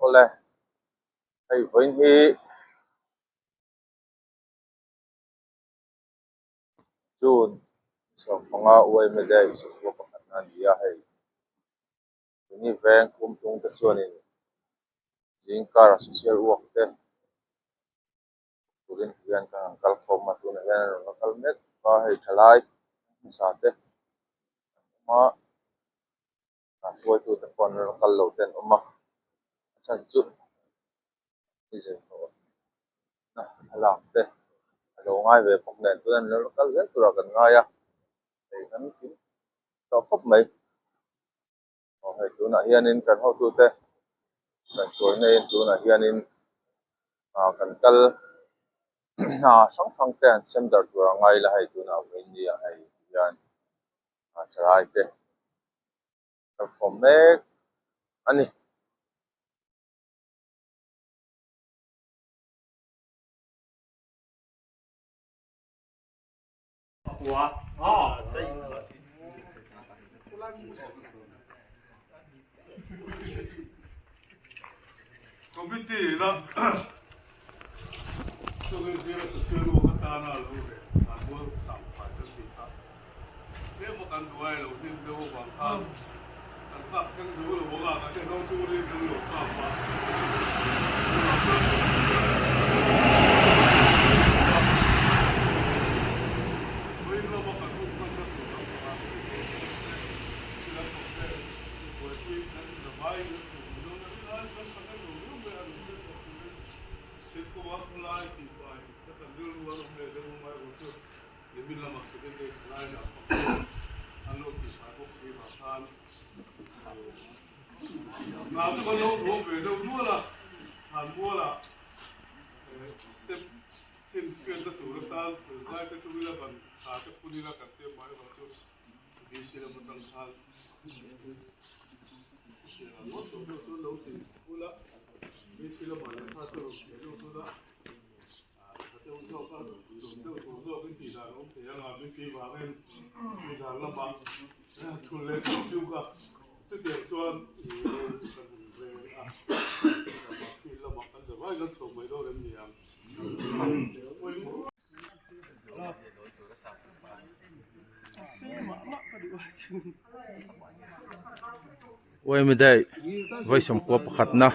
Awle, hei vawiin hi June 15 UMA Day sawmkua pakhatna a ni a hei. Tuni veng khumtung te chuanin zingkara social work te turin ti hian kan han kal khawm a tunah hian an rawn la kal mek a hei thalai hmasa te an awm a a hruaitute pawh an rawn kal lo te an awm a a chhan chu ni zeihnawh na thlalak te a lo ngai ve bawk nen tuna an lo kal zel turah kan ngai a hei kan kim tawh khawp mai. Aw hei tunah hianin kan hotute kan sawi neiin tunah hianin ah kan kal hna hrang hrang te an sem darh tur a ngai la hei tunah vawiin ni ah hei hian ah thalai te kalkhawm mek a ni. Committee la chungin zira social work atana lo leh an rual sang fai kan tih kha tlem a kan duai lo hnim deuh avang khan kan kap thleng zo lo ang a, kan hre ho turin kan lo kap a. Chuvang chuan Vawiin lama kan hun hmanna tur lampang ah thil an thawk te buaipui kan zavai kan hmuh mizo na rin ai kan tak em lo viau mai a rin hriat tak turin thil kawng a khawlai tih fai ka kan rilru an awm leh deuh a ngai aw chu Nimin lama secondary thalai lah pakhat an lo tih fai bawk si vang khan hna chu kan lo ruam ve deuh nual a, thlan mualah step chin hriatna tur atan zai te tum ila ban tha te phun ila kan tia mai erawh chu DC lam atang khan hriat ang ngawt tawh deuh chuan lo ti ula DC lamah lehkha te rawn theh deuh tuna. A deuh zawk a, dawm deuh tur zawk in tih dan a awm thei ang a, min tih vangin nizan lamah thul leh chuk chuk a, chutiang chuan i ro kan han rel a, lamah field lamah kan za vai kan chhuak mai dawn em ni ang. Uaimidei vawi sawmkua pakhatna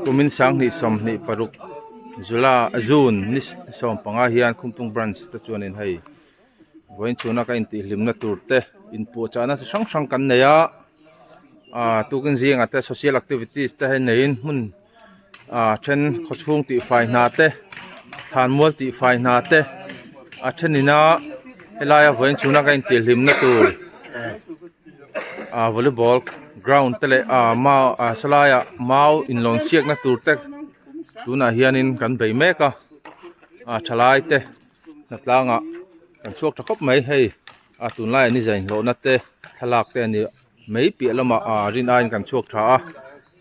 kumin sanghnih sawmhnih paruk July June ni sawmpanga hian Khumtung branch te chuanin hei vawiin chhuna ka intihhlimna tur te inpuahchahna chi hrang hrang kan nei a ah tukin zingah te social activities te hei neiin hmun ah then khawchhung tihfai hna te thlanmual tihfai hna te a thenin a helaia vawiin chhuna ka intihhlimna tur ah volleyball ground te leh ah mau ah sawlaiah mau inlawn siakna tur te tunah hianin kan bei mek a ah thalai te hnatlangah kan chhuak tha khawp mai hei a tunlaiah ni zai hlawhna te thlalak te a ni mai piah lamah ah rin aiin kan chhuak tha a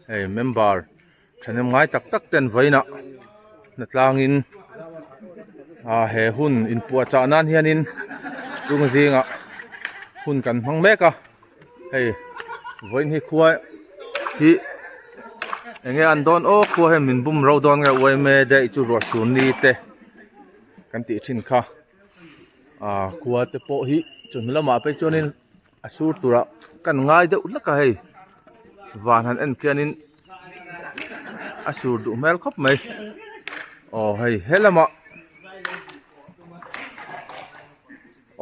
hei member thahnem ngai tak tak ten vawiinah hnatlangin ah he hun inpuahchah nan hianin chung zingah hun kan hmang mek a hei vawiin hi khua hi eng nge an dawn aw khua hian min bum ro dawn nge uaime daih chu ruah sur ni te kan tih thin kha ah khua te pawh hi chawhnu lamah phei chuanin a sur turah kan ngai deuh hlek a hei van han en khianin a sur duh hmel khawp mai aw hei he lamah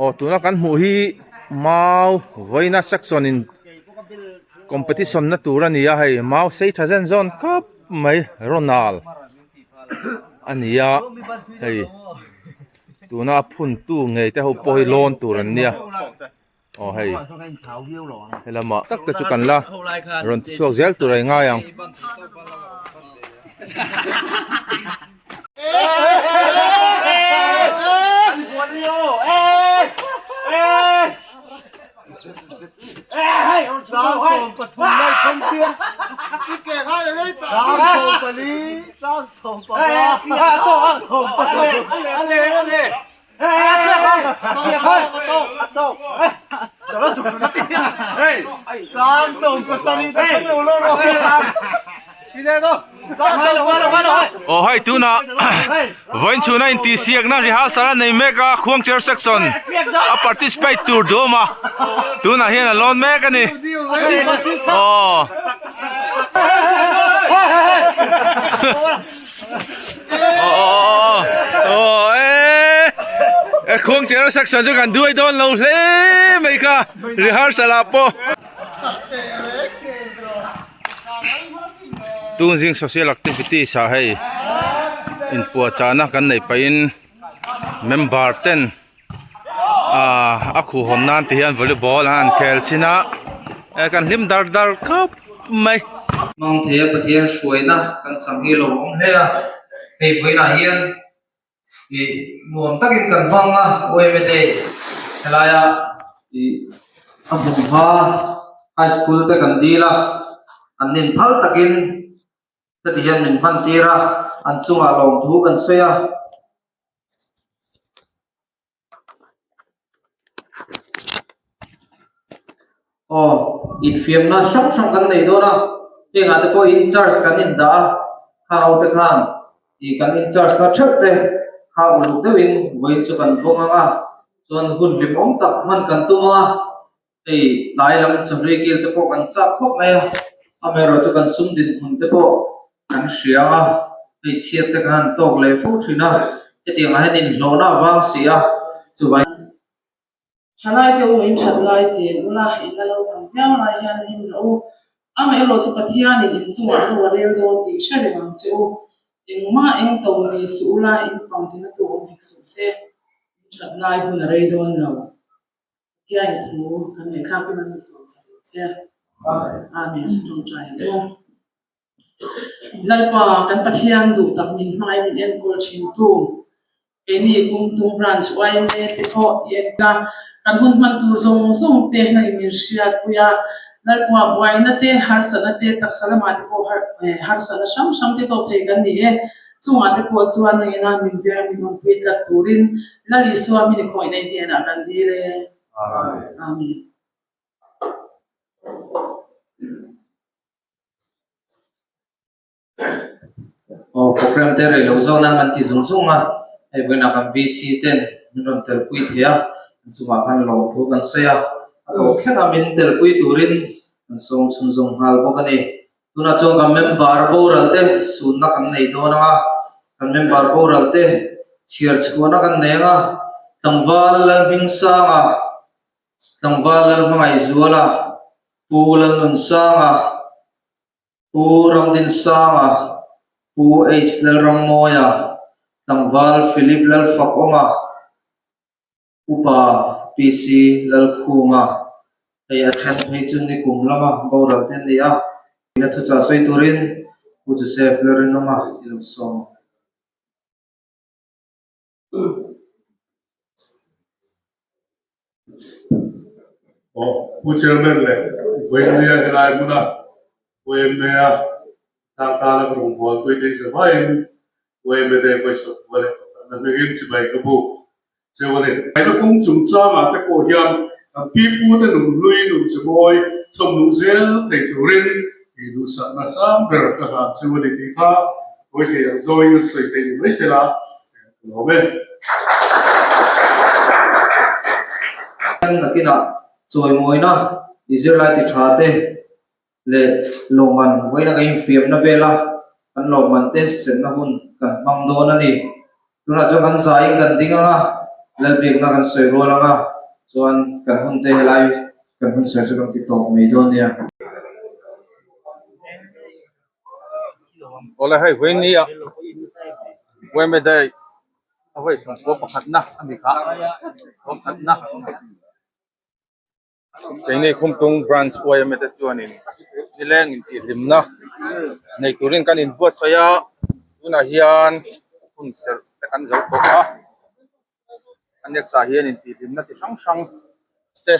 aw tuna kan hmuh hi mau vawiina section in competition na tur a ni a hei mau sei tha zen zawn khawp mai Ronald a ni a hei. Tuna a phuntu ngei te ho pawh hi lawn tur an nia aw hei helamah tak te chu kan la rawn ti chhuak zel tur a i ngai ang. Aw hei tunah vawiin chhuna intihsiakna rehearsal a nei mek a Khuangcher section a participate tur duam a tunah hian a lawn mek a ni aw. Aw Khuangcher section chu kan duai dawn lo hle mai kha rehearsal ah pawh. Tunzing social activities ah hei inpuahchahna kan neih pahin member ten ah a khuhhawn nan ti hian volleyball an han khel chin a eh kan hlim dar dar khawp mai. Hmang theia Pathian hruaina kan chang hi lo awm hle a, hei vawiinah hian ih nuam takin kan hmang a YMA Day helaia ih a hmunhma high school te kan dil a an nin phal takin heti hian min hman tir a an chungah lawmthu kan sawi a. Aw infiamna hrang hrang kan nei dawn a hengah te pawh in charge kan indah a khang ho te khan ih kan in charge na theuh te kha uluk deuhin vawiin chu kan vawng ang a chuan hun hlimawm tak hman kan tum ang a hei tlai lam chawhlui kil te pawh kan chak khawp mai a amaherawhchu chu kan sum dinhmun te pawh kan hria a hei chhiat te khan tawk leh fo thin a hetiang ah hian inhlawhna a vang si a chuvang Thalai te u in that lai chen ula in la lo tam viau lai hian hlim rawh u. Amaherawh chu Pathianin in chungah ro a rel dawn tih hre reng ang che u. Engmah eng to ni suh ula in pangtina tu awm hek suh se. In that lai hun a rei dawn lo. Pathianin thu kan ngaihthlak in an insawn chak lo se. Amen. Tawngtai ang u. Lalpa, kan Pathian duh tak min hmai min enkawl thin tu, keini Kumtum Branch yma te pawh i en a, kan hun hman tur zawng zawng te hna in min hriatpui a, Lalpa buaina te, harsatna te, taksa lamah te pawh harsatna hrang hrang te tawk thei kan ni e, chungah te pawh chuan nangina min ver a min awmpui tlat turin Lal Isua min i khawih nei hnenah kan dil e. Amen. Aw program te rei lo zawk nan kan ti zung zung a hei vawiinah kan VC ten min rawn telpui thei a an chungah khan lawmthu kan sawi a a tawp thleng a min telpui turin kan sawm chhun zawng nghal bawk a ni tunah chuan kan member boral te sunna kan nei dawn ang a kan member boral te chhiar chhuahna kan nei ang a tlangval Lalhmingsanga tlangval Lalhmangaihzuala Pu Lalnunsanga, Pu Ramdinsanga, Pu H Lalrammawia, Tlangval Philip Lalfakawma, Upa PC Lalkhuma, hei a then phei chu nikum lama boral te an ni a, ina thuchah sawi turin Pu Joseph Lalrinawma i lo sawm ang. Aw, Pu Chairman leh Vawinia helai hmuna YMA a tang tana ka rawn bualpui te hi zavaiin YMA Day vawisawm pua leh pakhatna hmingin chibai ka buk cheu a ni. Kaina kawng chungchangah te pawh hian kan pipu te nun hlui nun chemawi chawmnung zel thei turin tih duhsakna sang ber ka hlan cheu a ni tih kha kawi thei ang zawin an sawi theih ni mai sela ka lawm e. Nakinah chawimawina i zirlai ti tha te leh lawmman vawiina kan infiamna vela kan lawmman te senna hun kan hmang dawn a ni. Tunah chuan kan zaiin kan ding ang a, Lalbiakna kan sawi rual ang a, chuan kan hun te helai kan hun sawi chu kan ti tawp mai dawn nia. Awle hei vawiin ni a Weme Day a vawi sawmkua pakhatna a ni kha pakhatna Keini Khumtung Branch YMA te chuanin nileng intihhlimna nei turin kan inbuatsaih a, tunah hian hun serh te kan zo tawh a, a next ah hian intihhlimna chi hrang hrang te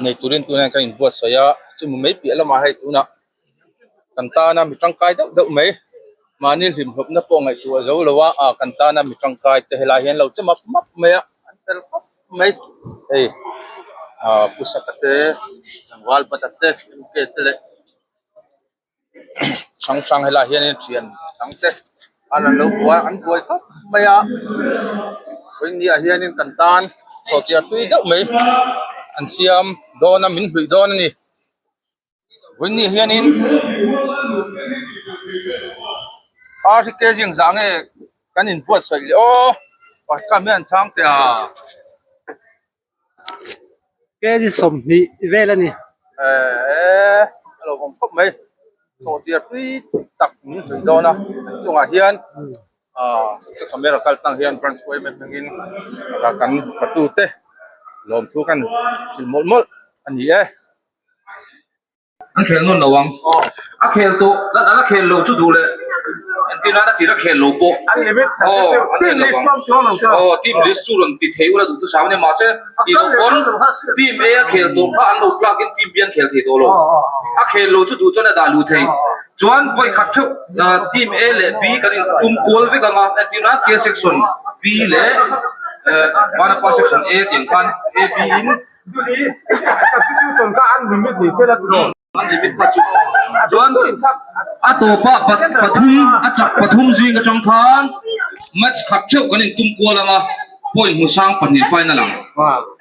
nei turin tunah hian kan inbuatsaih a, chumi mai piah lamah hei tunah kan tana mi tangkai deuh deuh mai mahni hlimhlawpna pawh ngaihtuah zo lo a, ah kan tana mi tangkai te helai hian lo che map map mai a, an tel khawp mai hei ah pu saka te tlangval pata te mk te leh. hrang hrang helaiah hianin thian dang te an rawn lo buai an buai khawp mai a vawiin ah hianin kan tan sawhchiar tui deuh mai an siam dawn a min hluih dawn a ni vawiin ah hianin ar hi kg engzah nge kan inbuatsaih leh aw pakhat hian an chhang teh a. Kg 20 vel a ni. Eee a lo awm khawp mai sawhchiar tui tak min hlui dawn a an chungah hian aaa camera kal tlang hian branch pawh em em hmangin kan fatute lawmthu kan hrilh mawlh mawlh a ni e. An khel nawn lo ang. A khel tawh, a khel lo chu duh leh entir nan a tir a khel lo pawh. An limit aw, an khel lo ang. Aw, team list chu rawn ti thei ula duh chu sang ania mahse tih loh pawn team A a khel tawh kha an lo tlak in team B an khel thei tawh lo. A khel lo chu duh chuan a dah luh thei. Chuan vawi khat theuh team A leh B kan in tum kual vek ang a, entir nan K section B leh Vanapa section A tih ang khan A B in Substitution kha an limit ni se la tiraw? An limit kha chu chuan a tawpah pathum a chak pathum zing atang khan match khat theuh kan intum kual ang a point hmu sang pahnih final ang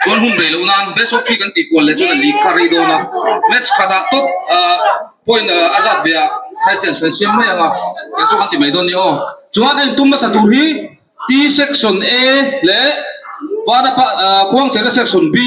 chuan hun rei loh nan best of three kan tih kual leh chuan a league kha rei dawn a match khatah top point a zat ve ah side change kan siam mai ang a kei chu kan ti mai dawn ni aw chuan a intum hmasa tur hi T section A leh Vanapa Khuangchera section B.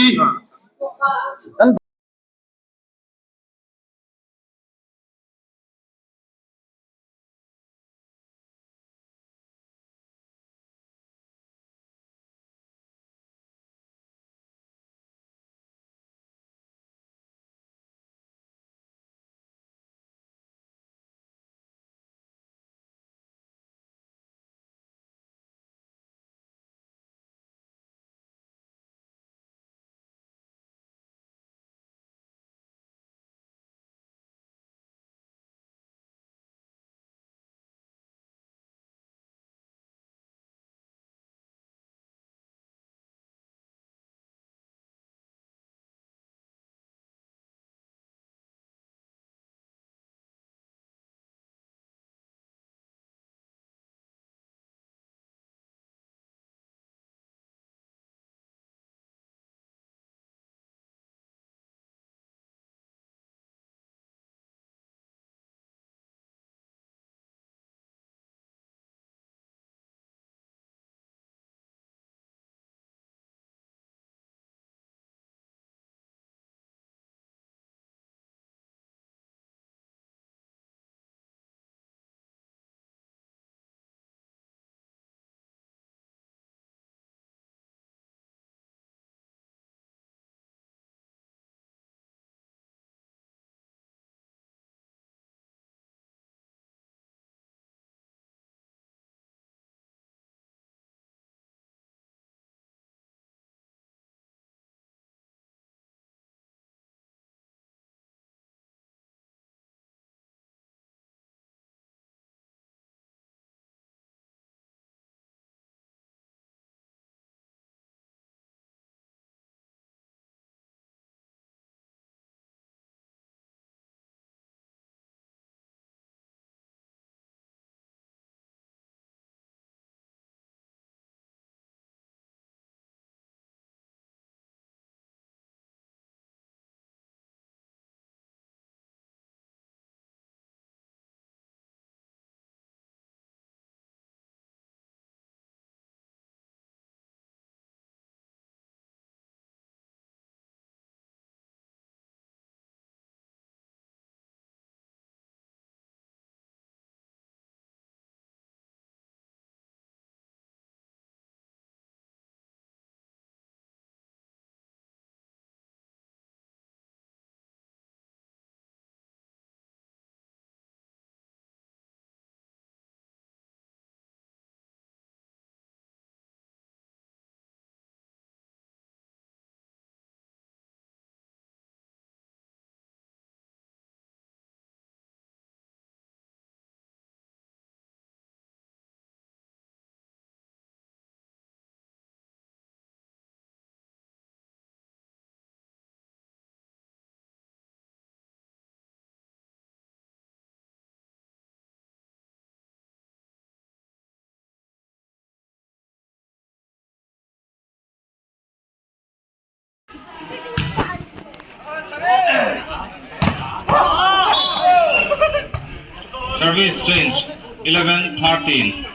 Service change 11 13.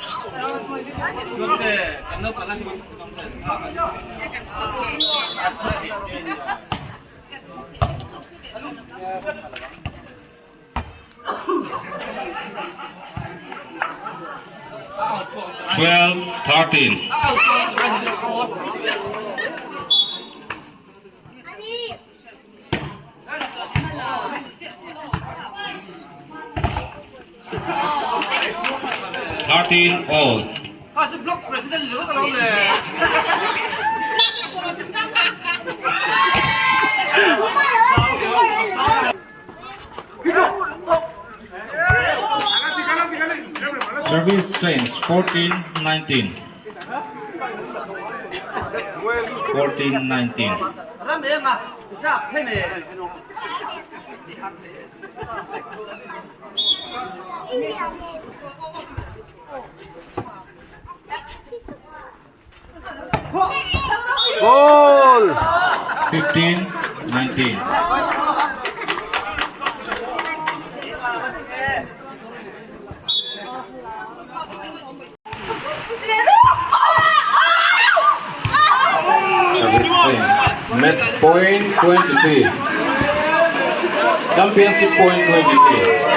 12 13. 13 all. Service change 14 19. 14 19. Goal! 15 19. Service change. Match point 23. Championship point 23.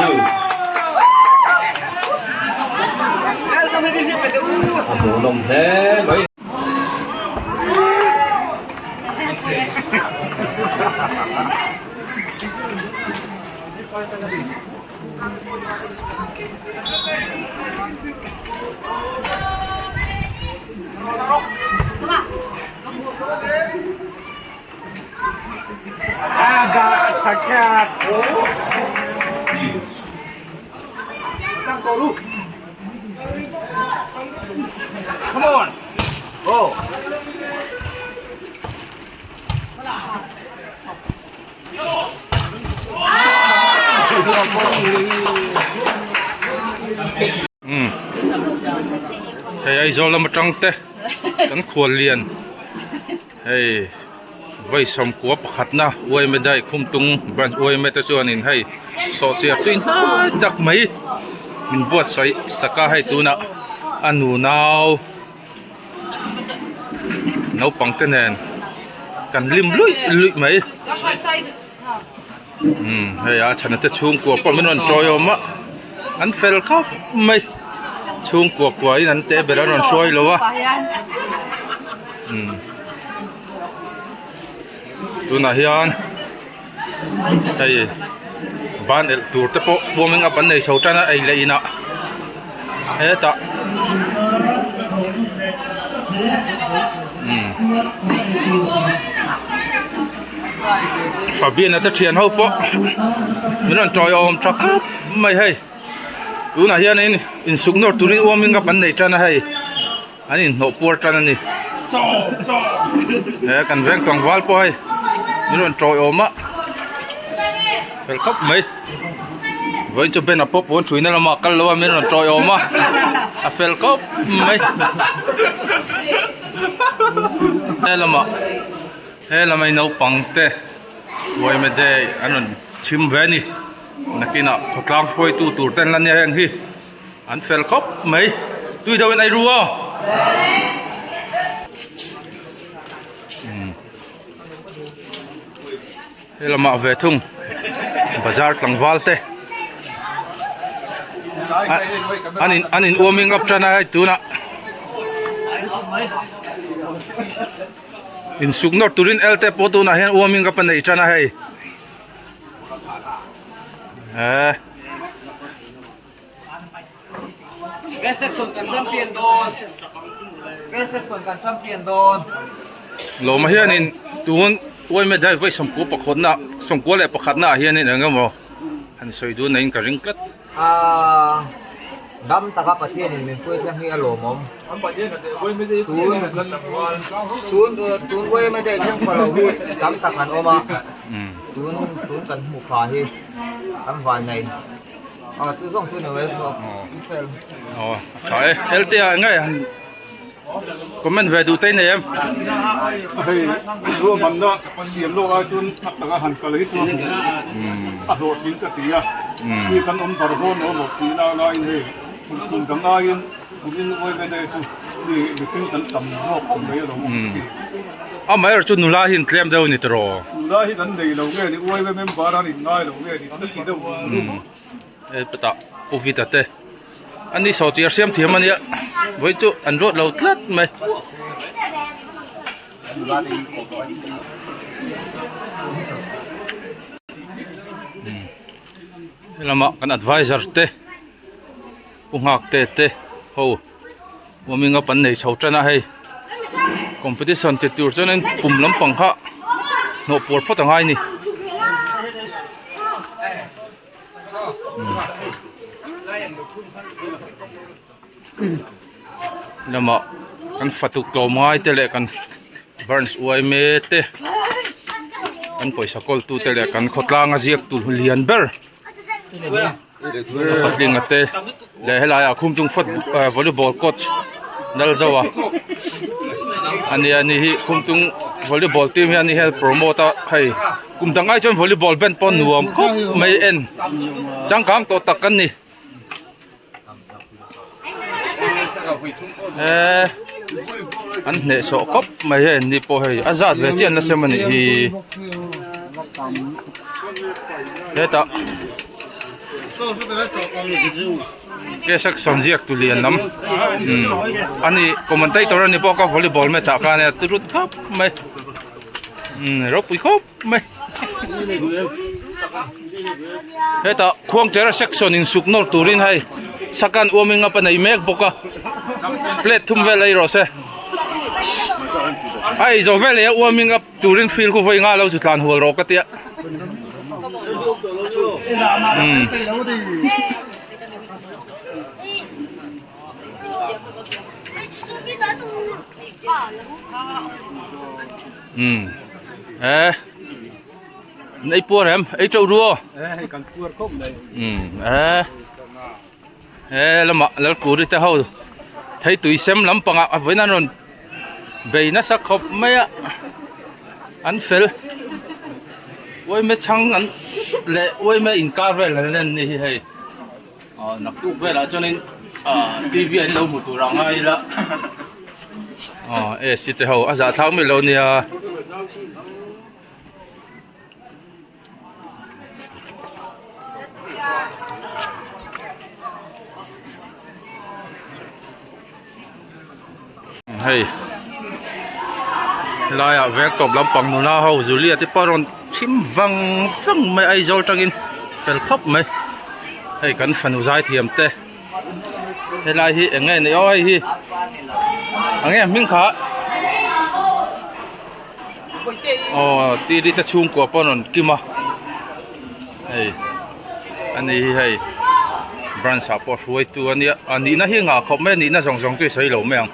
Deuce. A hmuhnawm hle mai. Umm hei Aizawl lam atang te kan khual lian hei vawi sawmkua pakhatna uaime daih khumtung branch uaime te chuanin hei sawhchiar tui hnai tak mai min buatsaih sak a hei tunah a nunau naupang te nen kan lim luih luih mai umm hei a chhana te chhungkua pawh min rawn tawi awm a an fel khawp mai chhungkua kua in an te ber an rawn hruai lo a umm tunah hian hei ban elh tur te pawh warming up an nei chho tan a ei leh inah hetah umm Fabian-a te thian ho pawh min rawn tawiawm tha khawp mai hei tunah hianin insuk nawr turin warming up an nei tan a hei. An inhnawh puar tan a ni. He kan veng tlangval pawh hei min rawn tawiawm a fel khawp mai. Vawiin chu Ben-a pawh pawn thuina lamah kal lo a min rawn tawiawm a a fel khawp mai. He lamah he lama naupang te uaime day an rawn chhim ve a ni. Nakinah khawtlang hruaitu tur te an la nia heng hi. An fel khawp mai. Tui deuh in ei ru aw. He lamah ve thung bazar tlangval te an in an in warming up tan a hei tunah insuk nawr turin el te pawh tunah hian warming up a nei tan a hei eh. Lawma hianin tun uaime dai vawi sawmkua pakhatna sawmkua leh pakhatna ah hianin eng emaw han sawi dun neiin ka ring tlat. Aaa dam taka Pathianin min hruai thleng hi a lawmawm. Tun tun tun uaime dai thleng pha lo hi tam tak an awm a tun tun kan hmu pha hi kan van nei. Aw chu zawng chu ni mai pawh fel. Aw tha e helte ah nge han. Comment ve duh te i nei em? Hei ruahmanna siam lawk ai chuan a taka han kal hi chuan a hlawhtling ka ti a, mi kan awm bar dawn lo maw tih lak laiin hei kum dang aiin kum in uai ve daih chu mi mihring kan tam zawk khawp mai alawm ka ti. Amaherawhchu chu nula hi an tlem deuh a ni tiraw? Nula hi kan nei lo nge ni uai ve member an inngai lo nge ni ka ti deuh vung. Hei pawtah Covid a te an ni saw chiar siam thiam ania vawiin chu an ruat lo tlat mai. Helamah kan advisor te pu nghak te te ho warming up an nei chho tan a hei competition ti tur chuan kum lampang kha hnawh puar phawt a ngai a ni. Lamah kan fatu tlawm ngai te leh kan burns uai mek te kan pawisa kawl tu te leh kan khawtlang a ziak tu lian ber patlinga te leh helai ah khum chung volleyball coach Nalzoa ania ni hi khum chung volleyball team hian ni hian promote a hei. Kum dang ai chuan volleyball band pawh nuam khawp mai en changkang tawh tak kan ni eh an hneh sawh khawp mai hei ni pawh hei a zat ve chiah an la sem a nih hi hetah Ke section ziak tu lian lam ani commentator ani bawk a volleyball match ah khan a tirut khawp mai. Ropui khawp mai hetah khuangchera section in suk nawr turin hei sakan warming up a nei mek bawk a plate thum vel ei rawh se a ei zo vel leh a warming up turin field khu vawi nga lo chu tlan hual rawh ka tia umm. Um eh ei puar em ei teuh ru aw um eh he lamah lalkuri te ho thei tui sem lampangah a vawiin an rawn bei nasa khawp mai a an fel uaime chhang an leh uaime inkar vel an en ni hi hei. Aw naktuk velah chuanin ah tv an lo hmu tur ang a ila aw ac te ho a zahthlak mai lo nia. Hei helaiah veng tawp lampang nula ho Julia te pawh a rawn chhim vang vang mai Aizawl tangin fel khawp mai hei kan fanu zaithiam te helai hi eng nge ni aw hei hi eng nge hming kha aw tiri te chhungkua pawh an rawn kim a hei ani hi hei branch ah pawh hruaitu a nia a nihna hi nghah khawp mai a nihna zawng zawng chu i sawi lo mai ang.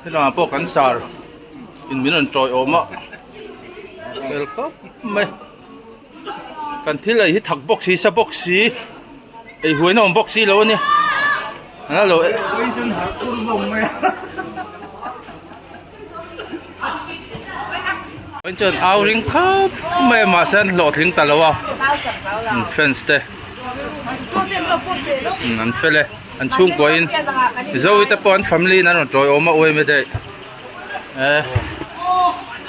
Helangah pawh kan sar in min rawn tawi awm a fel khawp mai kan thil ei hi thak bawk si sa bawk si ei huaina awm bawk si lo a ni hello chuan au ring khawp mai a mahse an hlawhtling ta lo a fans te an fel e an chhungkua in Zoe te pawh an family in an rawn tawi awm a uaim e daih eh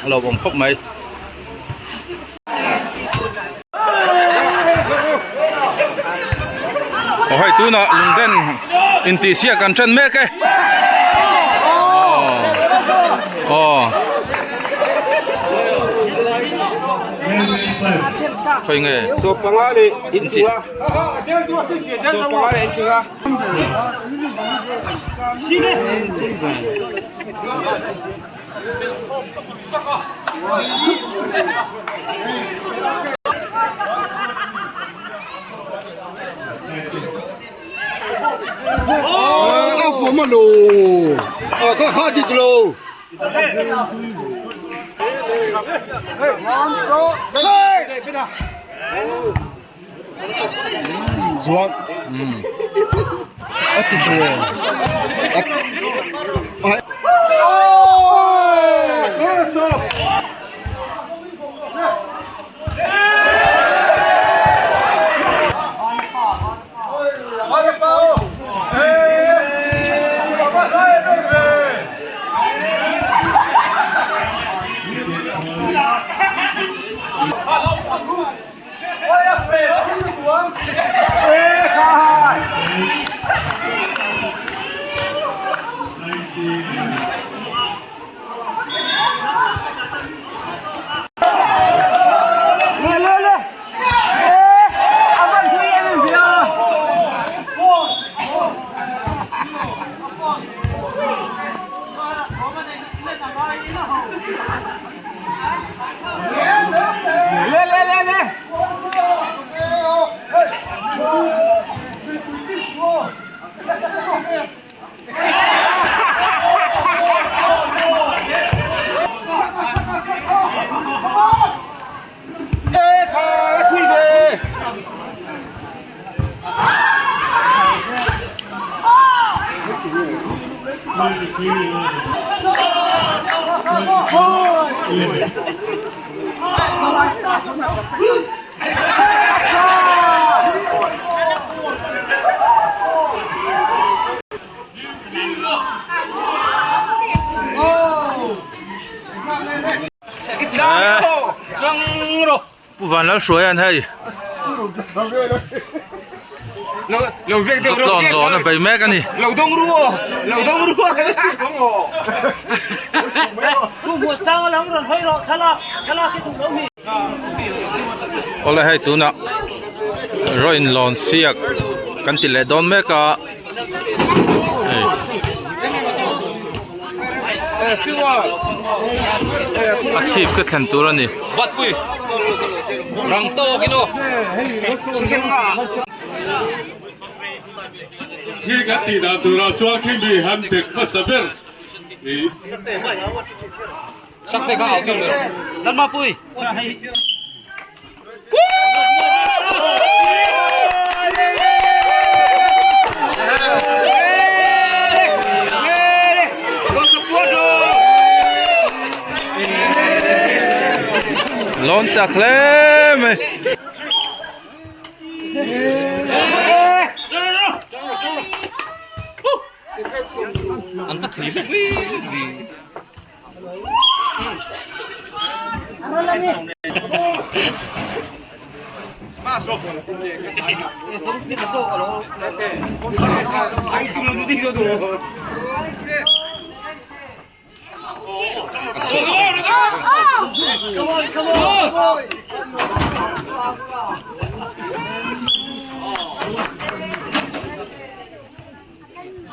a lo awm khawp mai. Aw hei tunah lungden intihsiak an ṭan mek e. Aw. Khawi nge? Sawpanga leh inchunga. Sawpanga leh inchunga. Awm a lo. A kha kha dik lo. Chuan a ti hle. Pu Vanlalhruaia'n hei tlawn lawn a bei mek a ni. Awle hei tunah rawin lawn siak kan ti leh dawn mek a hei. A chhip ka thlen tur a ni. Hi kan tih dan turah chuan khi mi han dek hmasa ber i. Lawn chak hle mai.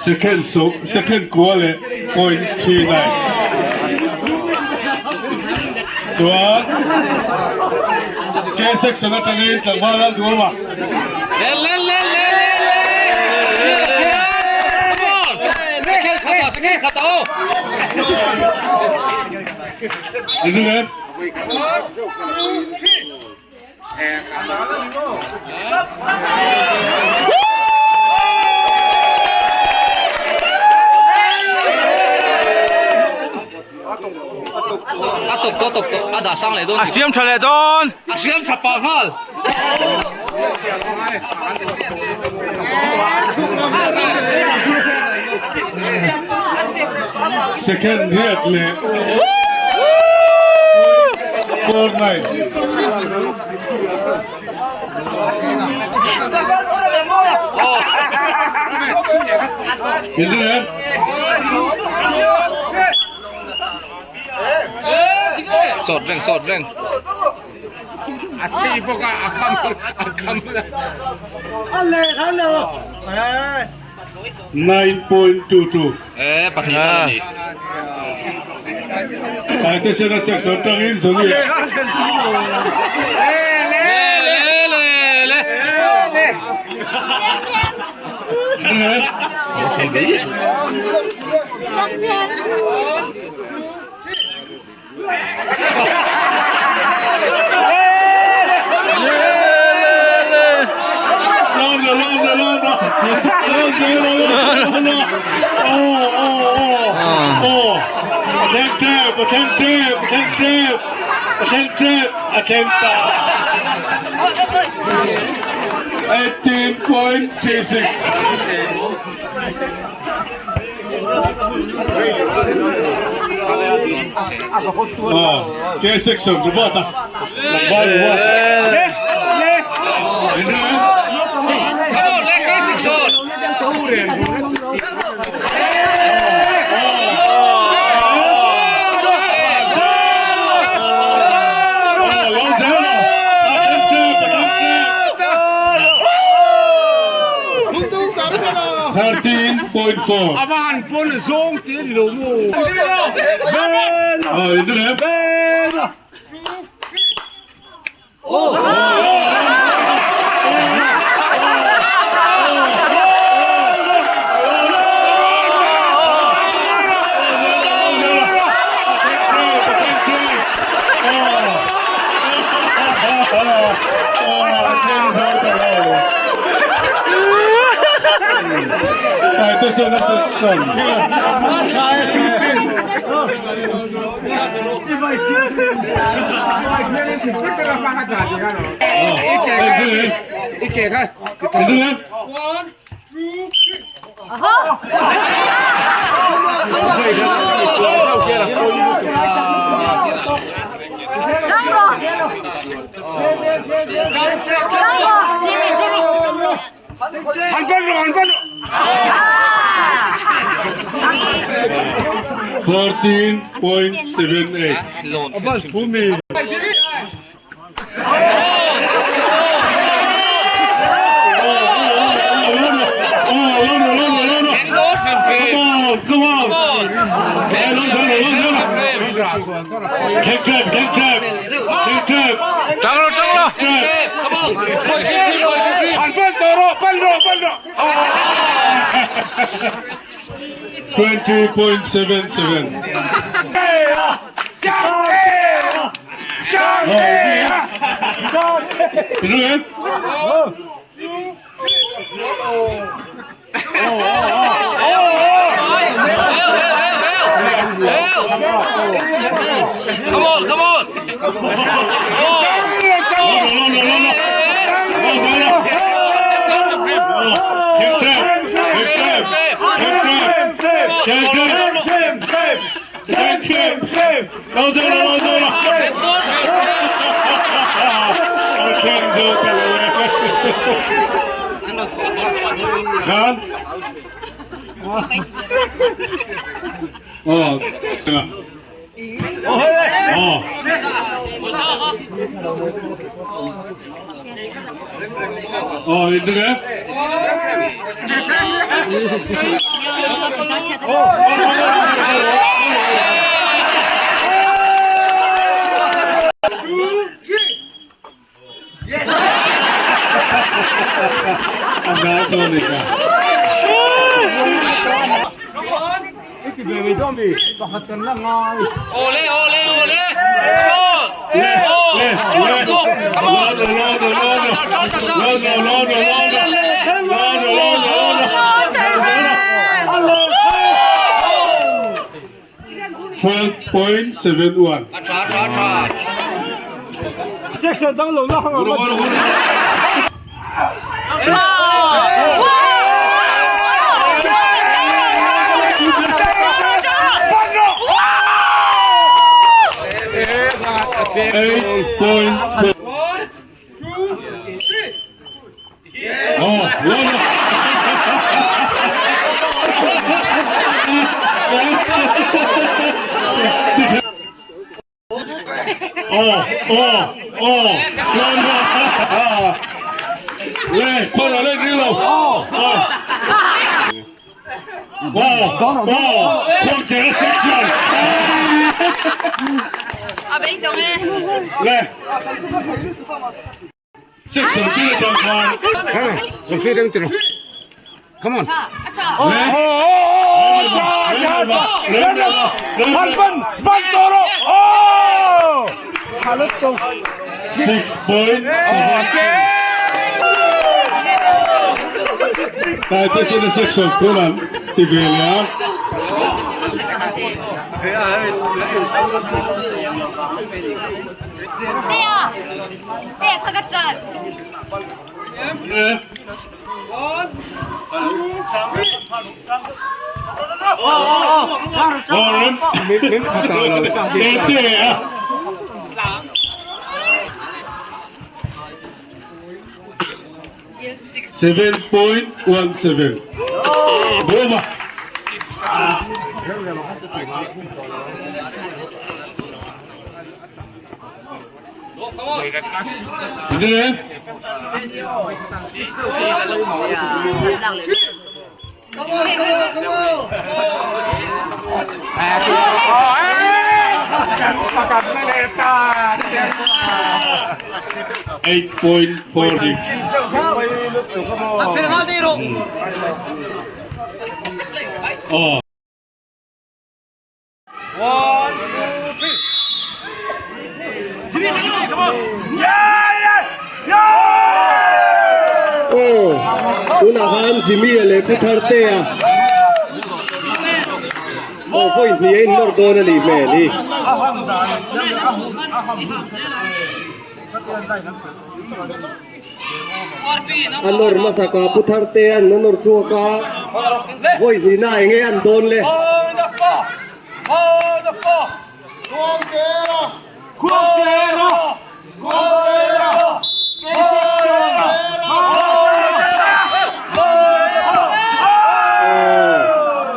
Second so second kua leh 0.39 chuan K section atangin tlangval an duam a. Indu A siam tha leh dawn. A siam tha pah nghal. Second riat leh 49. Sawt reng sawt reng. A sei bawk a a kham a kham. 9.22. E pahnih a ni. Taitesena section tangin Zoni. Le le le le. Le. 14.78. 20.77. Come on, come on. Ole, ole, ole. Come on. 12.71. 8.4. One, two, three. Oh, oh, oh, 来，快点来，这个哦，哇哇，况且生气了，来，这手机的状况，从飞灯这种，Come on，来，哦。6.7 Taitesena section tunah ti ve leh a. 7.17 Boma. 8.46. Oh. Aw, tunah khan Jimmy-a leh Pu Tharte-a aw vawi hnih a innawr dawn a nih hmel hi. A nawr hmasak a Pu Tharte-a'n a nawr chhuak a, vawi hnihna eng nge an dawn le?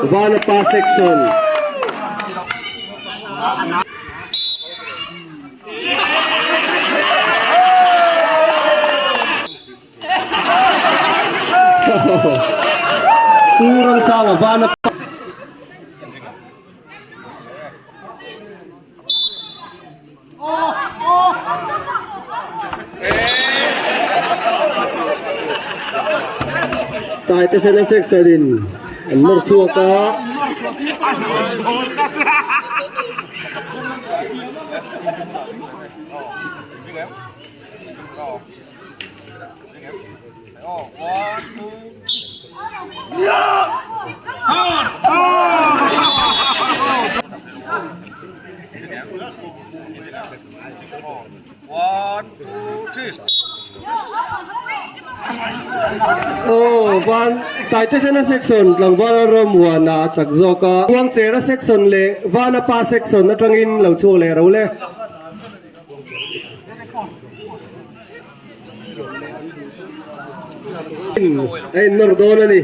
Vanapa section. Pu Ramsanga Vanapa. Taite sena section in an nawr chhuak a. Aw van Taitesena section tlangval Ramhuana a chak zawk a, Khuangchera section leh Vanapa section atangin lo chhuak leh ro le. A innawr dawn a ni.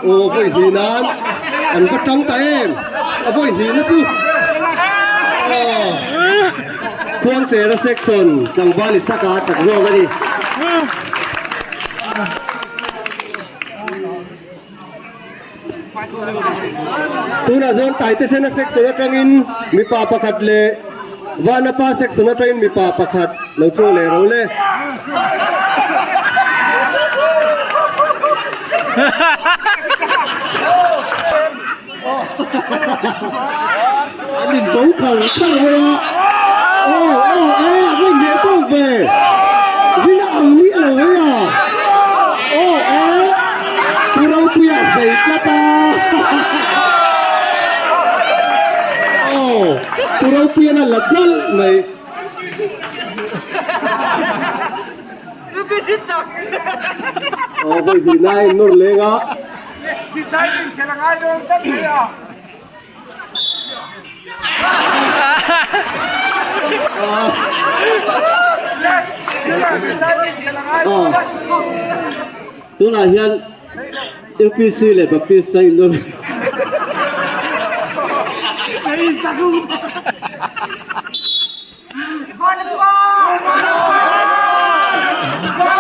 Aw vawi hnih nan an va tang ta em a vawi hnih na chu aw Khuangchera section tlangval Isaka chak zawk a ni. Tunah chuan Taitesena section atangin mipa pakhat leh Vanapa section atangin mipa pakhat lo chhuak leh ro le. An inbo phal phal mai a. Aw aw e a vawi hmel tawk ve. Vin a ang miah lo mai a. Aw e Pu Ropuia zei tlat a. Aw Pu Ropuian a la tlawlh mai. Aw vawi hnih na a innawr leng a. Tunah hian UPC leh Baptist a inawm.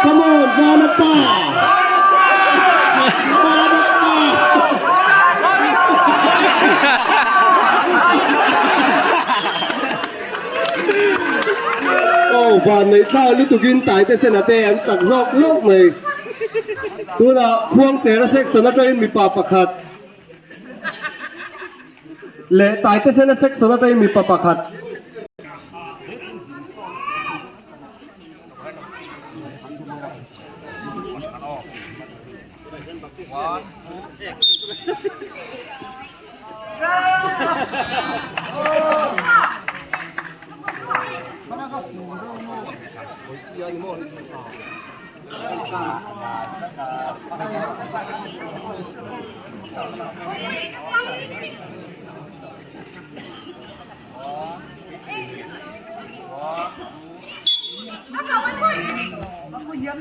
Come on, Vanapa! Vanapa! Aw, van nei thla lutukin taite sena te an chak zawk lawk mai. Tunah Khuangchera section atangin mipa pakhat leh taite sena section atangin mipa pakhat.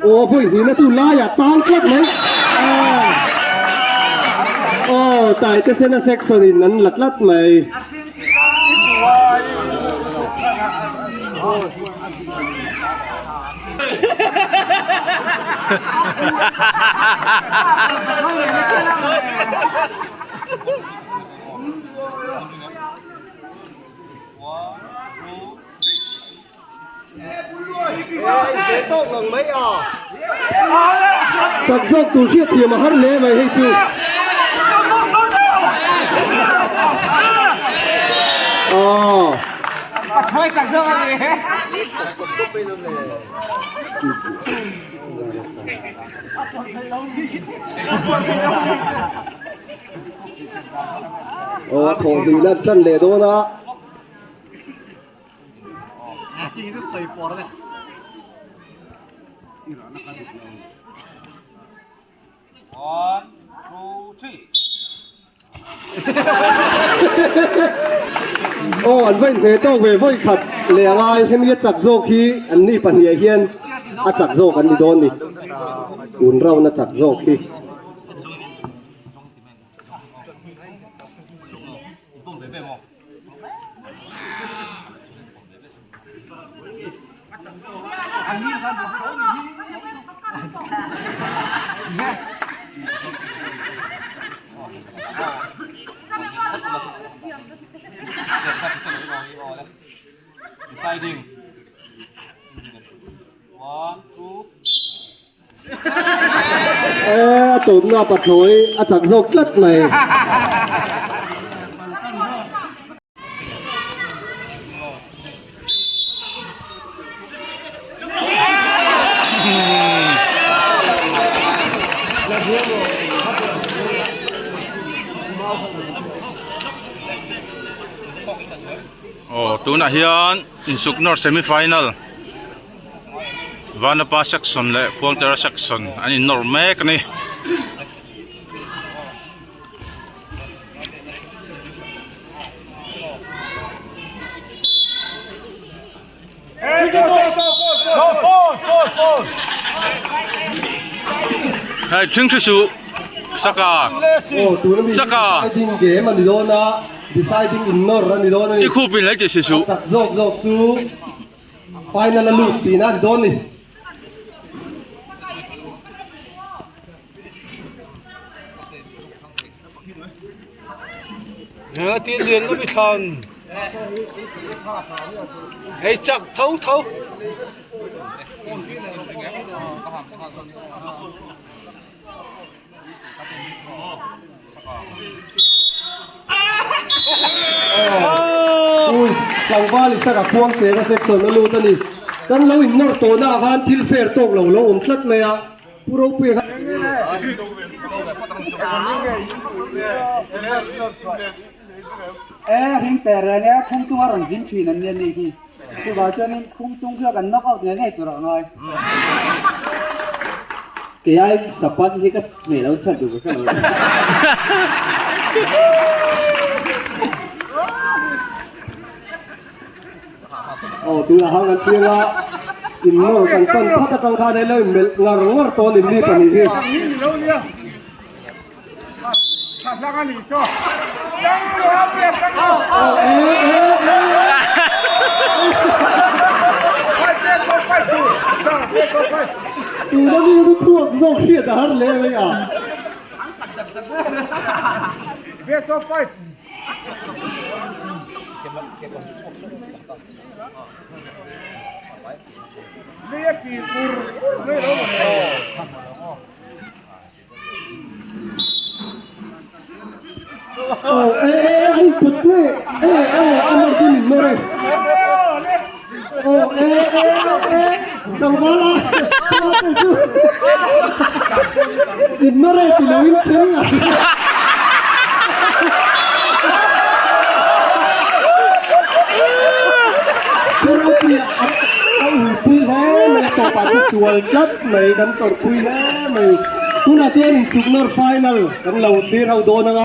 Aw vawi hnihna chu laiah tang tlat mai aw taite sena section in an la tlat mai. Chak zawk tur hriat thiam a har hle mai hei chu. Aw. Aw a thawh hnih lan tan leh dawn a. Aw an va inhne tawk ve vawi khat leh a ngai hemi a chak zawk hi an ni pahnih ah hian a chak zawk an ni dawn ni tun round a chak zawk hi. A tawpna pathlawi a chak zawk tlat mai. Aw tunah hian insuknawr semi final Vanapa section leh Khuangtera section an innawr mek a ni. Hei thing hri suh saka saka deciding game ani dawn a deciding in nawr ani dawn ani i khup in lei ti si suh chak zawk zawk chu final a lut tihna ani dawn ni. Tlangval i saka khuang cheng a section a lut a ni. Kan lo innawr tawhna ah khan thil fair tawk lo lo awm tlat mai a. Pu Ropuia kha. E ring per reng e khungtung a rawn zin thin an nia ni khi chuvang chuanin khungtung khi kan knock out ngei ngei tur a ngai. Kei ai sapan hi ka hmeh lo chhan duh ka hre lo. Aw tunah hang kan piang a, in nawr kan pan phat atang khan hei lo in melh ngar ngar tawh a ni mi pahnih hi. Aw e e e. Tuna mi chu chhuak zawk hriat a har hle mai a. Aw e e e an put nge e e a nawr chu min nawr e aw e e e tlangval a tlangval chu in nawr e ti lo in then a. Thil a upui hle mai tawpah chu sual tlat mai kan tawrhpui hle mai tunah chuan insuknawr final kan lo thlir ho dawn anga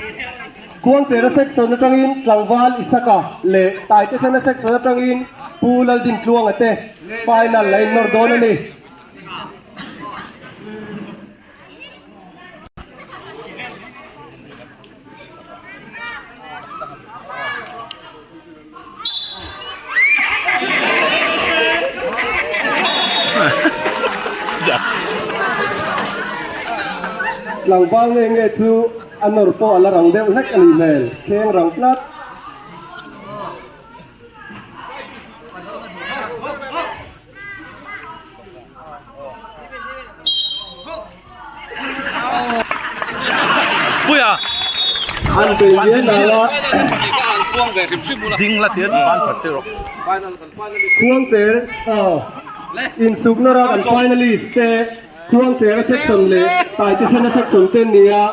Khuangchera section atangin Tlangval Isaka leh Taitesena section atangin Pu Laldintluanga te final la innawr dawn a ni. Tlangval nge nge chu a nawr pawh a la rang deuh hlek a nih hmel, kheng rang tlat. An bei lian ang a. Khuangcher insukna ram an finalist te Khuangchera section leh Taitesena section te an ni a.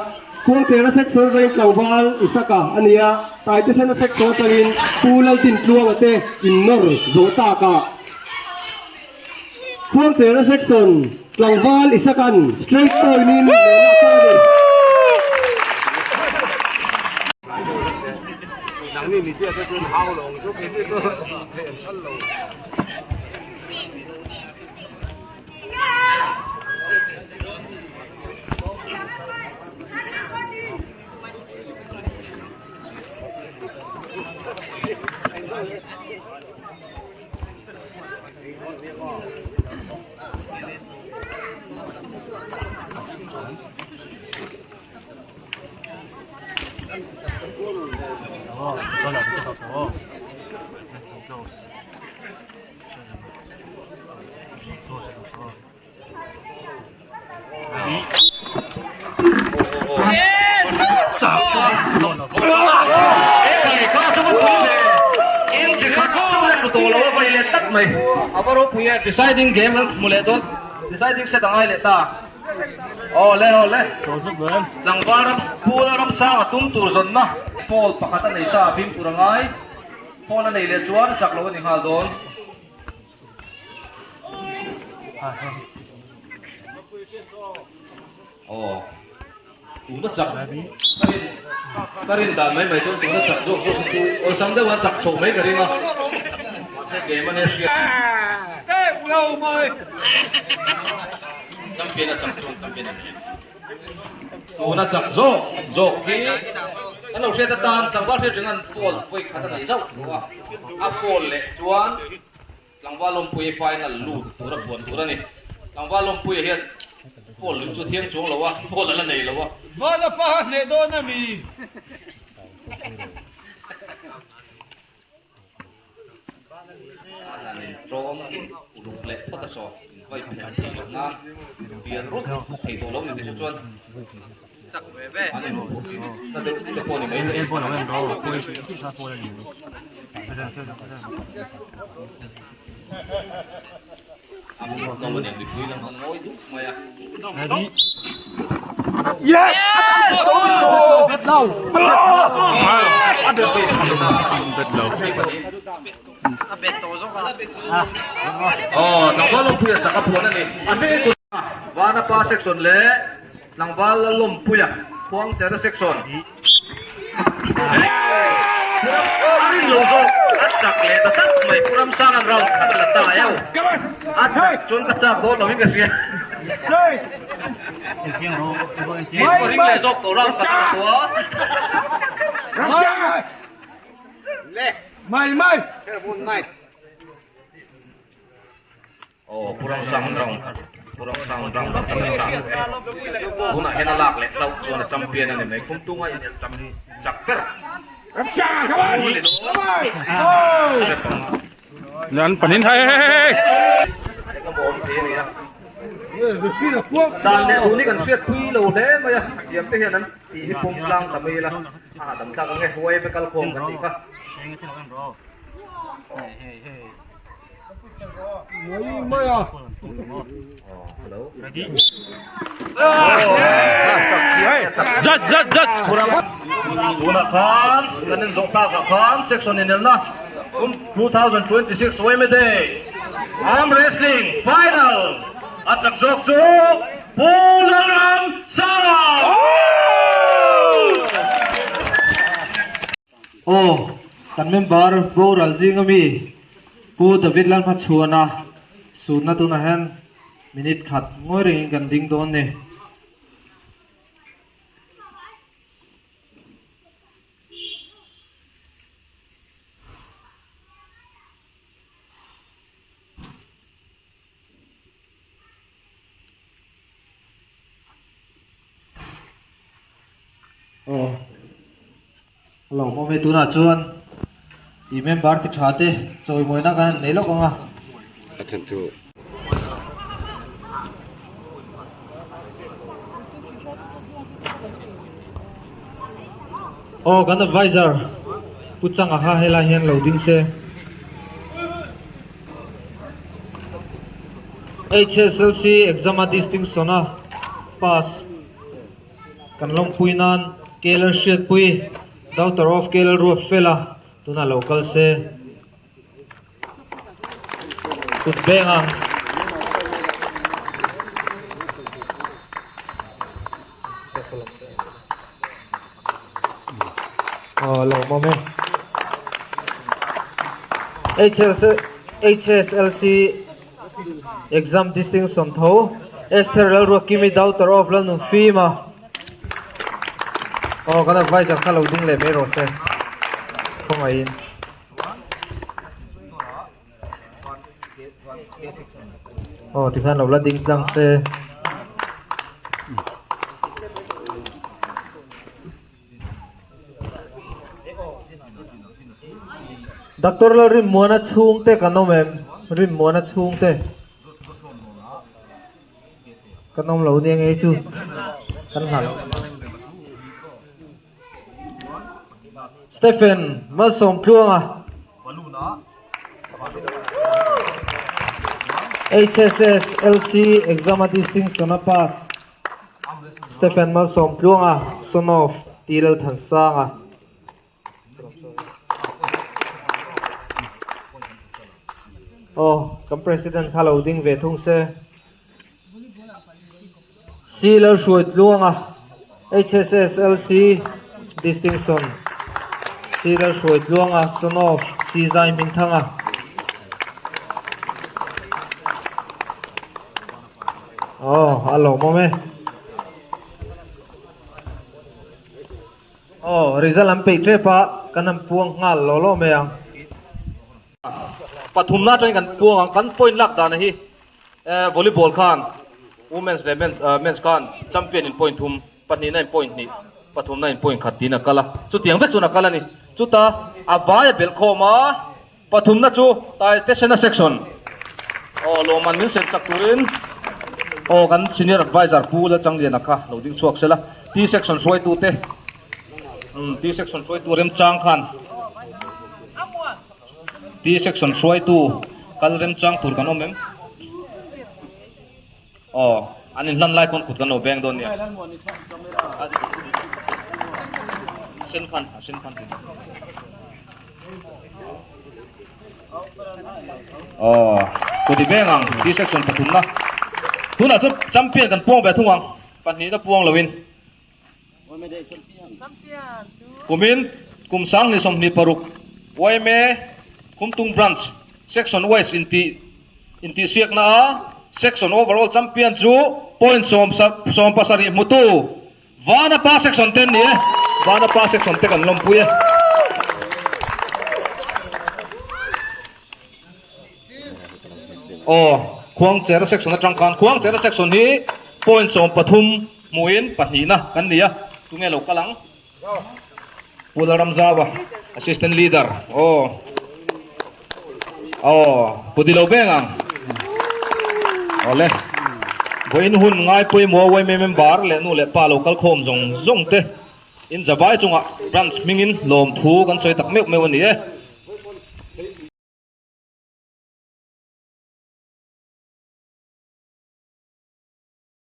Khuangchera section atangin tlangval Isaka a ni a, Taitesena section atangin Pu Laltintluanga te innawr zawh takah Khuangchera section tlangval Isakan straight point in lehna a chang a ni. Deciding game an hmu leh dawn deciding set a ngai leh ta aw le aw le tlangval ram phul a ram sang a tum tur zawnna pawl pakhat a nei sa a fimkhur a ngai phone a nei leh chuan chak lo a ni nghal dawn. Aw tuna chak ka rin dan mai mai chuan tuna chak zawk zawk hi chu awlsam deuh a chak chho mai ka ring a mahse game a nia hriat champion a chak chuan champion a tuna chak zawk zawk hi an lo hriat atan tlangval hriat reng an foul vawi khat a nei zauh a a foul leh chuan Tlangval Lawmpuia final lut tura puan tur a ni. Tlangval Lawmpuia hian foul luih chu a thiang chuang lo a, foul a la nei lo a. Vana pa a hneh dawn a mi? An in tlawm uluk leh phawt a saw, in vai phelh theih loh nan bial rawt thei tawh lo ni te chu chuan an in na deuh te pawh ni mai thei. Vanapa section leh Tlangval Lalawmpuia Khuangchera section. A rin lo zawk. chak leh ta tlat mai Pu Ramsanga'n round khat a la ta eo. A chak chuan ka chak dawn lo in ka hria. Min pawh ring leh zawk tawh round khat a la tawh a. Aw Pu Ramsang round Pu Ramsang round khat a la ta. Tunah hian a lak leh hlauh chuan a champion a ni mai. Khumtunga inelh cham chak ber. Nan panin hei hei hei. Dan leh dun hi kan hriat pui lo hle mai a, thiam te hian an tih hi pawm tlang ta mai ila, a hahdam thlak ang e, huai pe kal khawm kan tih kha. Judge judge judge. Tunah khan kan inzawh takah khan section inelna kum 2026 Weme Day Arm Wrestling Final a chak zawk chu Pu Lalram Sanga! Aw, kan member boral zing ami Pu David Lalhmachhuana sunna tunah hian minute khat ngawi rengin kan ding dawn ni. Aw a lo awm e tunah chuan ih member ti tha te chawimawina kan han nei lawk ang a. A then chu. Aw kan advisor Pu Changa kha helai hian lo ding se. HSLC exam a distinction a pass kan lawmpui nan KL Hriatpui daughter of KL Ruatfela tunah lo kal se kut beng ang. Aw lawmawm e. HLC HSLC exam distinction tho Esther Lalruakimi daughter of Lalnunfima aw kan advisor kha lo ding leh mai rawh se khawngaihin. Aw tikhan lo la ding tlang se. Doctor la Rinmuana chhungte kan awm em? Rinmuana chhungte kan awm lo nia ngei chu kan hla lo. Stephen Malsawmtluanga HSS LC exam a distinction a pass Stephen Malsawmtluanga son of T Lalthansanga. Aw kan president kha lo ding ve thung se. C Lalhruaitluanga HSSLC Distinction C Lalhruaitluanga son of C Zaihmingthanga. Aw a lawmawm e. Aw result an peih tep a kan han puang nghal law law mai ang. Pathumna atangin kan puang ang kan point lak dan hi volleyball khan women's leh men's khan champion in point thum pahnihna in point hnih pathumna in point khat tiin a kal a chutiang vek chuan a kal a ni chuta a vai a belh khawm a. Pathumna chu Taitesena Section aw lawmman min sem chak turin aw kan Senior Adviser Pu Lalchangliana kha lo ding chhuak sela T Section hruaitute umm T Section hruaitu remchang khan T Section hruaitu kal remchang tur kan awm em? Aw, an inhlan lai khawn kut kan lo beng dawn nia. A sen khan, a sen khan. Aw, kut i beng ang, T section pathumna. Tunah chu champion kan puang ve thung ang, pahnihna puang loin. Kumin kum 2026 YMA. Khumtung Branch Section Wise intih intihsiakna a Section Overall Champion chu point 77 hmutu Vanapa Section te an ni e. Vanapa Section te kan lawmpui e. Aw, Khuangchera Section atang khan Khuangchera Section hi point 13 hmuin pahnihna kan ni a, tunge lo kal ang? Pu Lalramzauva, Assistant Leader, aw, aw, Pu Dilo Beng ang, awle, vawiin hun ngai pawimawh yma member leh nu leh pa lo kal khawm zawng zawng te in zavai chungah branch hmingin lawmthu kan sawi tak meuh meuh a ni e.